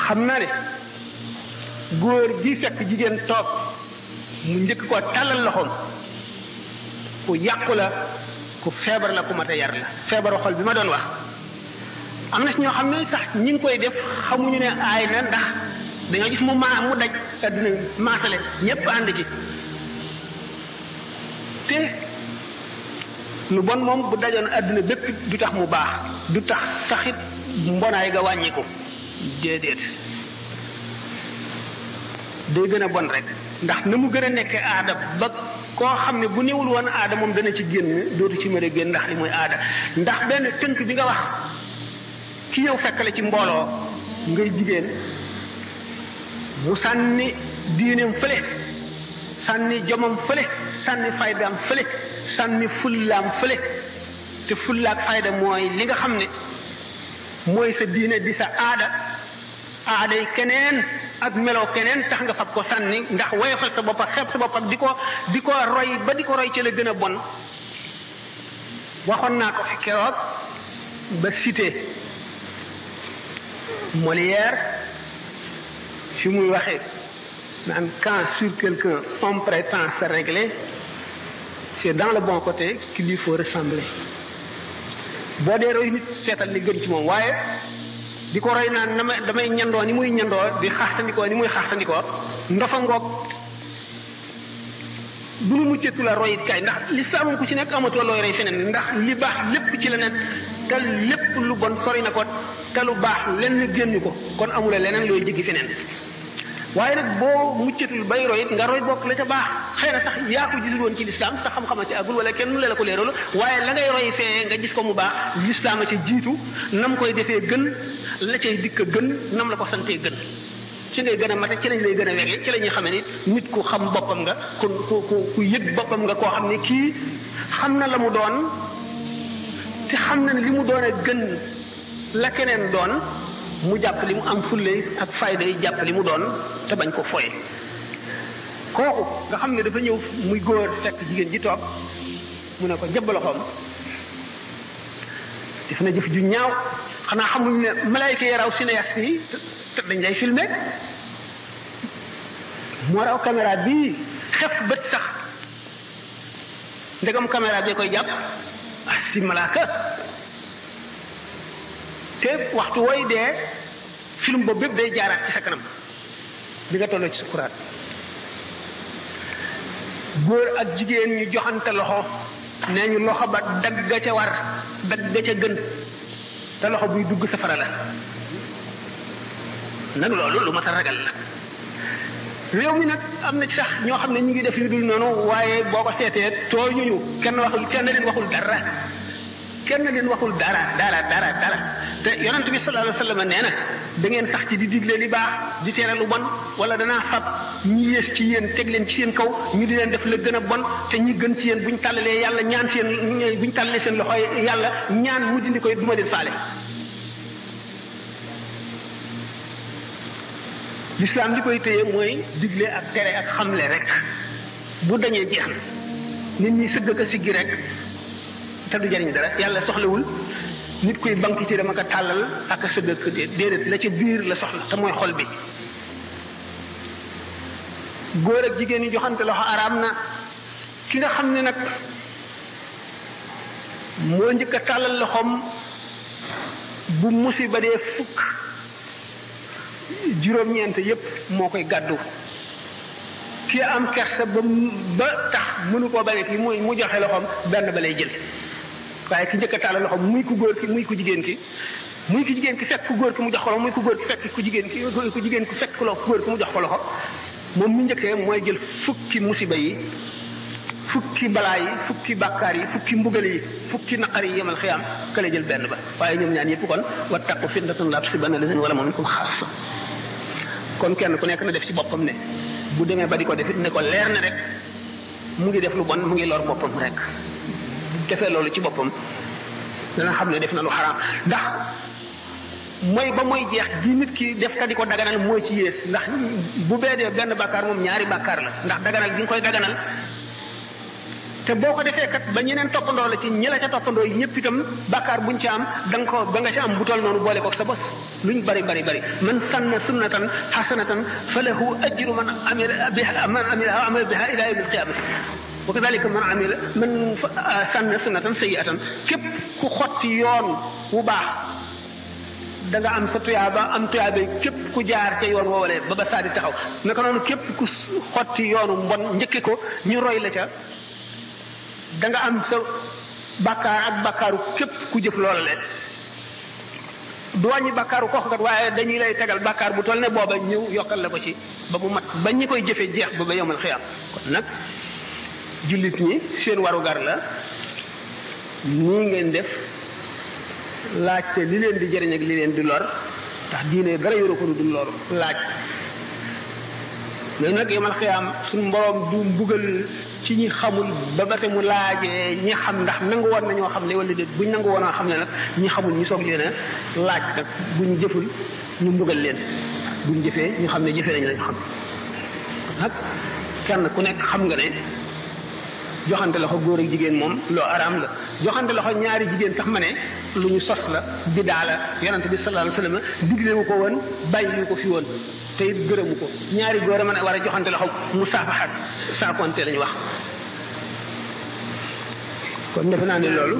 xam naa ne góor gi fekk jigéen toog mu njëkk koo tàllal loxoom ku yàqu la, ku feebar la, ku mat a yar la. feebaru xol bi ma doon wax am na si ñoo xam ne sax ñi ngi koy def xamuñu ne aay na, ndax dañoo gis mu daj àddina maasale ñépp ànd ci. te lu bon moom bu dajoon àddina bépp du tax mu baax, du tax saxit mbonaay ga wàññiku, déedéet, day gën a bon rek. ndax na mu gën a nekkee aada ba koo xam ne bu néewul woon aada moom dana ci génn, dootu ci mën a génn ndax li mooy aada. ndax benn tënk bi nga wax ki ñëw fekk la ci mbooloo ngay jigéen mu sànni diineem fële, sànni jomam fële, sànni faydaam fële, sànni fullaam fële. te fullaak fayda mooy li nga xam ne mooy sa diine di sa aada, aaday keneen ak meloo keneen tax nga fab ko sànni ndax woyofal sa bopp ak xeeb sa bopp ak di ko roy ba di ko roy ci la gën a bon. waxoon naa ko fi keroog ba cité Molière fi muy waxee naan quand sur quelqu'un on prétend se régler, c'est dans le bon côté qu'il lui faut ressembler. boo dee roy nit seetal li gën ci moom, waaye di ko roy naan damay ñandoo ni muy ñandoo, di xaaxtandikoo ni muy xaaxtandikoo, ndofa ngoog du nu muccatu la royit kay. ndax lislaam ku ci nekk amatoo looy roy feneen, ndax li baax lépp ci la nekk, te lépp lu bon sori na ko, te lu baax lenn génn ko, kon amula leneen looy jéggi feneen. waaye nag boo muccatul bay royit nga roy bokk la ca baax, xëy na sax yaa ko gisul woon ci lislaam sa xam-xama ci àggul wala kenn la ko leeralu, waaye la ngay roy fee nga gis ko mu baax, lislaam a ca jiitu, nam koy defee gën, la cay dikk gën, nam la ko santee gën. ci ngay gën a mate, ci lañ lay gën a wege, ci la ñuy xamee ni nit ku xam boppam nga, ku yëg boppam nga, koo xam ne kii xam na la mu doon, te xam na ne li mu doon a gën la keneen doon, mu jàpp li mu am fulle ak fayda yi jàpp li mu doon te bañ ko foye. kooku nga xam ne dafa ñëw muy góor fekk jigéen ji toog, mu ne ko jëbb loxoom, def na jëf ju ñaaw. xanaa xamuñ ne malaayka yi raw cinéaste yi te dañ lay filmé, moo raw caméra bii xef bët sax ndegam caméra bi koy jàpp si malaaka. te waxtu wooy dee film boobu bépp day jaaraat ci sa kanam bi nga tolloo ci sukuraat. góor ak jigéen ñu joxante loxo, nee ñu loxo ba dagg ca war, dagg ca gën, te loxo buy dugg safara la. nag loolu lu mat a ragal la. réew mi nag am na ci sax ñoo xam ne ñu ngi def yu dul noonu, waaye boo ko seetee tooñuñu, kenn leen waxul dara, kenn leen waxul dara. te yonent bi sallallahu alayhi wa sallam nee na da ngeen sax ci di digle li baax di tere lu bon, wala danaa fab ñi yées ci yéen teg leen ci seen kaw, ñu di leen def la gën a bon, te ñi gën ci yéen buñ tàllalee yàlla ñaan buñ tàllalee seen loxo yàlla ñaan mu dindi koy duma leen faale. l'islam li koy téye mooy digle ak tere ak xamle rek. bu dañee jeex na, nit ñi sëgg ka siggi rek te du jariñ dara. yàlla soxlawul nit koy banque ci dama ko tàllal ak a sëgg ka déedéet, la ca biir la soxla te mooy xol bi. góor ak jigéen ñi joxante loxo araam na. ki nga xam ne nag moo njëkk a tàllal loxoom bu musiba dee fukk, juróom-ñeent yépp moo koy gàddu. ki am kersa ba tax mënu koo bañ ki mu joxe loxoom, benn ba lay jël. waaye ki njëkk a tàllal loxoom muy ku góor ki muy ku jigéen ki, muy ku jigéen ki fekk ku góor ki mu jox ko loxo, muy ku góor ki fekk ku jigéen ki fekk ku góor ki mu jox ko loxo, moom mu njëkkee mooy jël fukki musiba yi, fukki balaa yi, fukki bàkkaar yi, fukki mbugal yi, fukki naqar yi yemal xiyaam ka la jël benn ba. waaye ñoom ñaan yëpp kon wattaqu fitnatan laa tusiibanna llaziina zalamu minkum xaassa. kon kenn ku nekk na def ci boppam ne bu demee ba di ko defit ne ko leer na rek mu ngi def lu bon, mu ngi lor boppam rek. bu defee loolu ci boppam dana xam ne def na lu xaraam. ndax mooy ba mooy jeex ji nit ki def ka di ko daganal mooy ci yées. ndax bu bee dee benn bàkkaar moom ñaari bàkkaar la. ndax daganal gi nga koy daganal te boo ko defee kat ba ñeneen toppandoo la ci ñi la ca toppandoo yi ñëpp itam bàkkaar buñ ci am da nga ci am bu toll noonu boole ko sa bos luñ bari bari bari man sanna sunnatan hasanatan falahu ajru man amila biha ila yawm al-qiyamah wa kadhalika man sanna sunnatan sayyi'atan képp ku xotti yoon wu baax da nga am sa tuyaaba am tuyaaba képp ku jaar ca yoon woowalee ba saa di taxaw naka noonu képp ku xotti yoonu mbon njëkki ko ñu roy la ca da nga am sa bàkkaar ak bàkkaaru képp ku jëf loola leen du wàññi bàkkaaru kooku kat waaye dañuy lay tegal bàkkaar bu toll ne booba ñëw yokkal la ko ci ba mu mat ba ñi koy jëfe jeex ba yawmal xiyaam kon nag jullit ñi seen warugar la nii ngeen def laajte li leen di jëriñ ak li leen di lor ndax diine dara yoroo ko du lor laaj mais nag yawmal xiyaam suñu borom du mbugal ci ñi xamul ba te mu laajee ñi xam ndax nangu woon nañoo xam ne wala déet buñ nangu woon a xam ne nag ñi xamul ñu soog leen a laaj nag buñ jëful ñu mbugal leen buñ jëfee ñu xam ne jëfee nañ lañu xam nag kenn ku nekk xam nga ne joxante loxo góor ak jigéen moom loo araam la joxante loxo ñaari jigéen sax ma ne lu ñu sos la bidaa la yonent bi sallallahu alayhi wasallam diglewu ko woon bàyyi ko fi woon te it gërëmu ko ñaari góor a mën a war a joxante loxo mu saafaxat saakonte lañu wax kon defe naa ne loolu